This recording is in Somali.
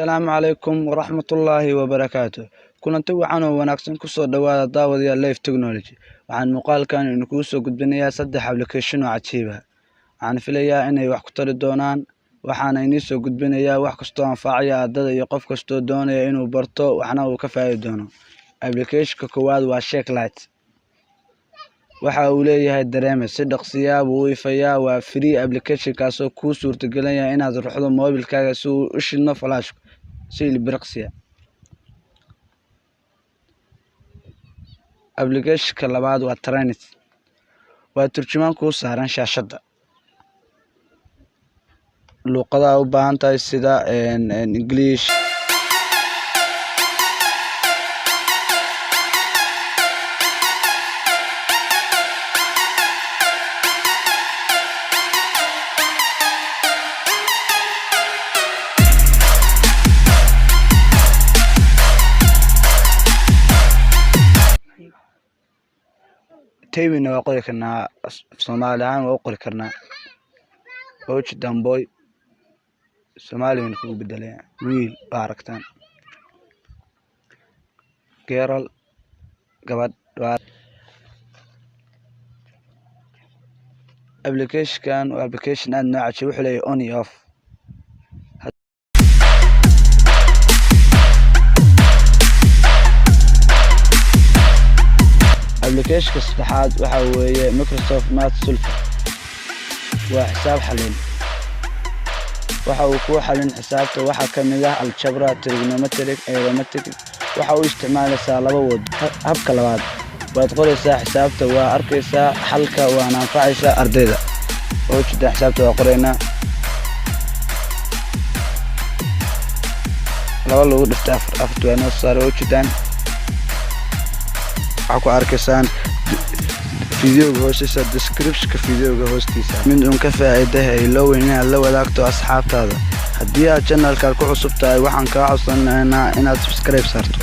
Asalaamu calaykum waraxmatullaahi wabarakaatu. Kulanti wacan oo wanaagsan, kusoo dhawaada daawadayaal Live Technology. Waxaan muuqaalkan idinkugu soo gudbinayaa saddex application oo cajiib ah. Waxaan filayaa inay wax ku tari doonaan. Waxaana inii soo gudbinayaa wax kastoo anfacaya ardada iyo qof kastoo doonaya inuu barto, waxna uu ka faa'iidi doono. Applicationka koowaad waa Shake Light. Waxa uu leeyahay dareeme, si dhaqsiyaa buu u ifayaa. Waa free application kaasoo kuu suurtagelinaya inaad ruxdo moobilkaaga si uu u shidno flash si ilbiriqsiya. Applicationka labaad waa Trainit. Waa turjumaan kuu saaran shaashadda luuqadaha u baahan tahay, sida English. Taywina waa qori karnaa, Soomaali ahaan waa u qori karnaa. Ujeedaan, boy Soomaali baynu kugu bedelaya, wiil waa aragtaan, girl gabadh waa. Applicationkan waa application aad noo cajiib. Wuxuu leeyahay on iyo off. Applicationka saddexaad waxa weeye Microsoft Math Solver. Waa xisaab xalin. Waxa uu kuu xalin xisaabta. Waxaa ka mid ah algebra, trigonometric, arithmetic. Waxa uu isticmaalaysaa laba wad. Habka labaad, waad qoraysaa xisaabta, waa arkaysaa xalka, waana anfacaysaa ardayda. Oo jeeda, xisaabta waa qoraynaa: 2 lagu dhifta 4. Afarta waa noo saaray. Oo jeedaan, waxaa ku arkaysaan videoga hoostiisa, descriptionka videoga hoostiisa. Mid uun ka faa'iidaha ilowin inaad la wadaagto asxaabtaada. Haddii aad channelkan ku cusub tahay, waxaan kaa codsanaynaa inaad subscribe saarto.